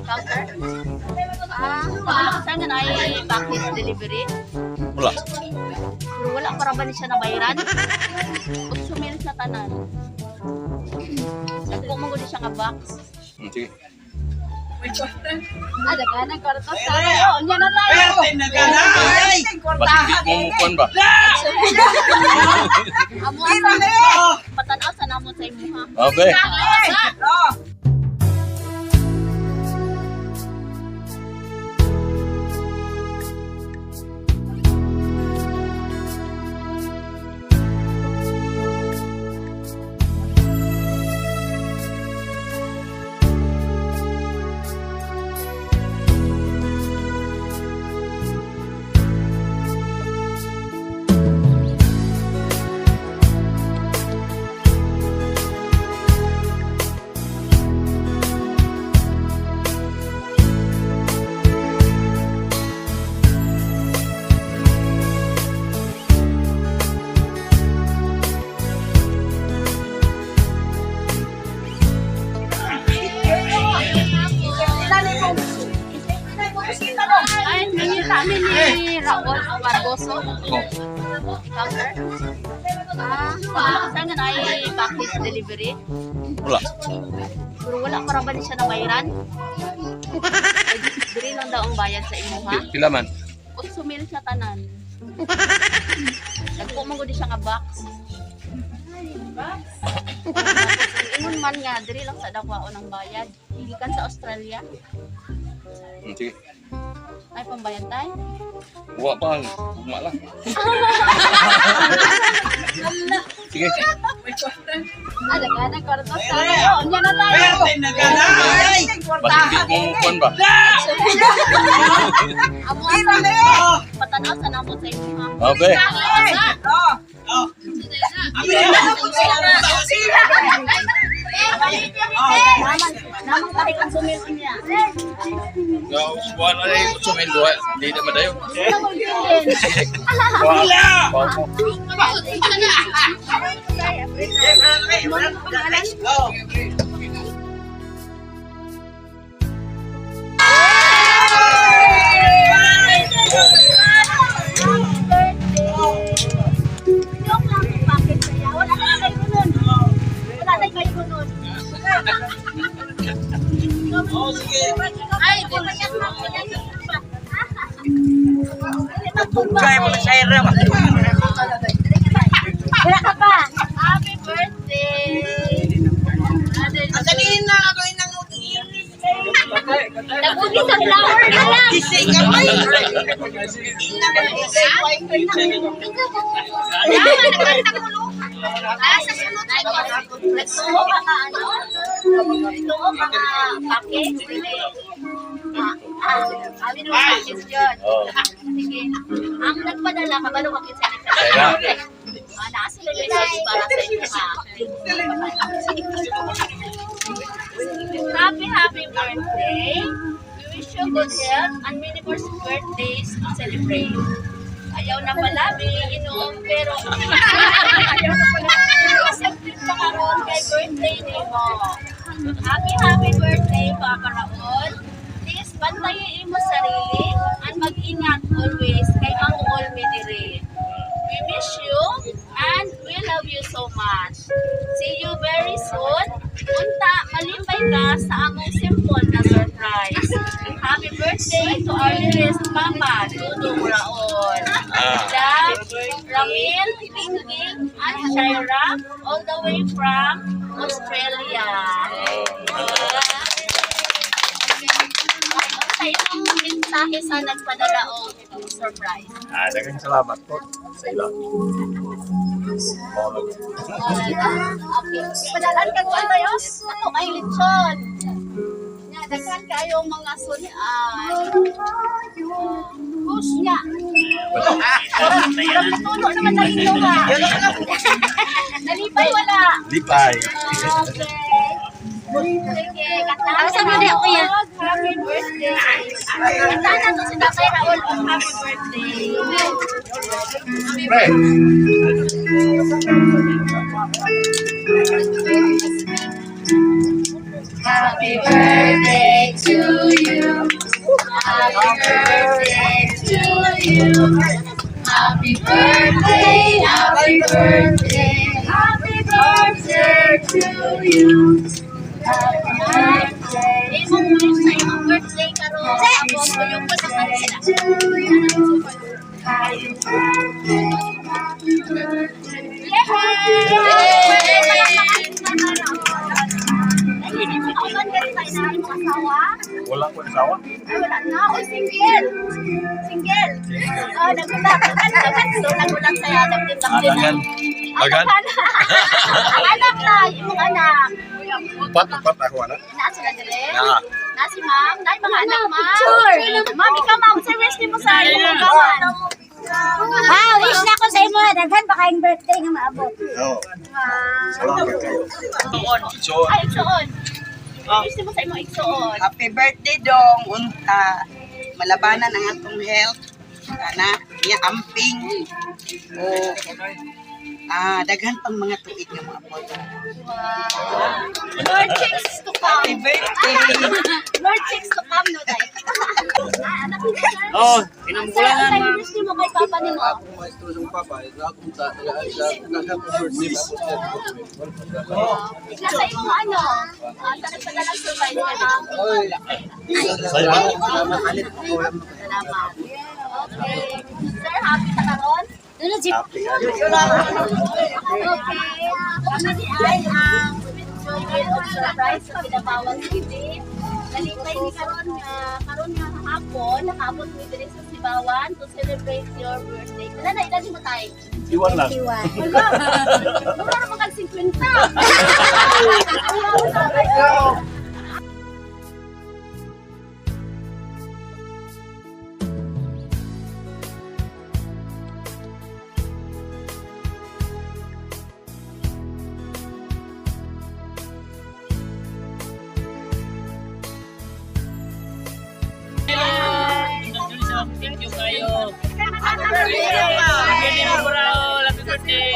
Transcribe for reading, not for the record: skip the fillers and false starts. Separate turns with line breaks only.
Counter? Ah, wala ka saan nga naay package delivery?
Wala.
Pero wala para ba ni siya nabayaran? 8 mil sa tanan. Dagko man gud siya nga box.
Sige.
Ah, daghan ang kwarta sa tayo. Unya na tayo.
Basig di mo mukuan ba?
Amo asa. Patanaw sa namo sa imuha.
Abe.
Ay, nangita mi ni Raul Barboso.
Oh.
Counter? Ah, wala ka saan nga naay package delivery?
Wala.
Pero wala para ba ni siya nabayaran? Ay, diri lang daw ang bayad sa imuha.
Pila man?
8 mil sa tanan. Dagko man gud siya nga box. Tapos, ang ingon man nga diri lang sa Davao ng bayad. Gikan sa Australia.
Sige.
Ay pambayad tay.
Wa pa. Ugma lang. Sige.
Ah, daghan ang kwarta sa tayo. Unya na tayo.
Basig di mo mukuan ba?
Amo asa. Patanaw sa namo sa imuha.
Abe.
Naman, naman tayo konsumil niya.
Wala na yung 8 mil duha. Di na madayon. Wala. Wala.
Joke lang yung packet saya. Wala na kayo nun. Wala na kayo nun. Ay, di ba yan?
Kaya mo sa ira ba?
Wala ka pa. Happy birthday.
Dalihin na ako inang
Nagugi sa flower na lang.
Gising ka pa.
Ah, sa sunod nagtuo ka nga ano? Nagtuo ka nga package. Dili. Ah, ah, amin mo package yun.
Oh.
Sige. Ang nagpadala, kabalo ka kinsa
Kaya.
nagpadala. Ah, naa sila message para sa inyo ha. Happy, happy birthday. We wish you good health and many more birthdays to celebrate. Ayaw na pala, inom, pero ayaw na pala. Accepted na karon kay birthday nimo. Happy, happy birthday, Papa Raul. Please, bantayin mo sarili and mag-ingat always kay Mang Olmi diri. We miss you and we love you so much. See you very soon. Unta, malipay ka sa among simple na surprise. Happy birthday to our dearest Papa, Dudong Raul. Love, Ramil, Tingting, and Shaira, all the way from Australia. Sa imong mensahe sa nagpadala og surprise.
Ah, daghang salamat po sa ila.
Okay. Padalan ka kuan tayo? Ako ay lechon. Nya daghan kayo mga sunian. Push nya. Murag natulo naman na ito ha. Nalipay wala.
Lipay.
Okay. Sige, kantaan sa mga kuya. Happy birthday. Kantaan na to si Tatay Raul. Happy birthday.
Pre.
Happy birthday to Birthday to you. Happy birthday, happy birthday, happy birthday to you. Happy birthday. Imong wish sa imong birthday karon. Tapos kuyog ko sa kanila. To you. Happy birthday, happy birthday. Yay! Ay, hindi mo kauban ganun tayo na imong asawa?
Wala ko asawa.
Ay, wala na. Oy, single. Single. Oh, nagulat. Dagan. So, nagulat sa dagdag
Dagan. Dagan.
Ang anak na, imong anak.
Upat, upat ako anak.
Naa sila dire?
Naa.
Na si ma'am? Na mga anak, ma'am? Sure. Ma'am, ikaw ma'am, sa wish nimo sa imong gawan.
Wow, wish na ko sa imo. Daghan pa kayong birthday nga maabot.
Oo. Salamat kayo. So,
Ay, igsuon. Wish nimo sa imong igsuon.
Happy birthday dong unta. Malabanan ang atong health. Kana niya amping. O daghan pang mga tuig nga maabot.
Wow. More chicks to come.
Happy birthday.
More chicks to come, no, day. Ah, anak ni sir.
Oh,
Sir, ang wish nimo kay papa nimo? Nasa imong ano? Sa nagpadalang surprise kay ma'am.
salamat.
Salamat. Okay. Sir, happy ta karon?
Dulo jeep.
Okay. Kami ni ay ang Sweet Joy Girl of Surprise sa Kidapawan City. Nalipay ni karon nga hapon, nakaabot mi diri sa Sibawan to celebrate your birthday. Wala na edad mo tay?
Iwan lang.
Iwan.
Wala. Mura ra man kag 50.
Thank you kayo. Happy birthday mo, bro. Happy birthday.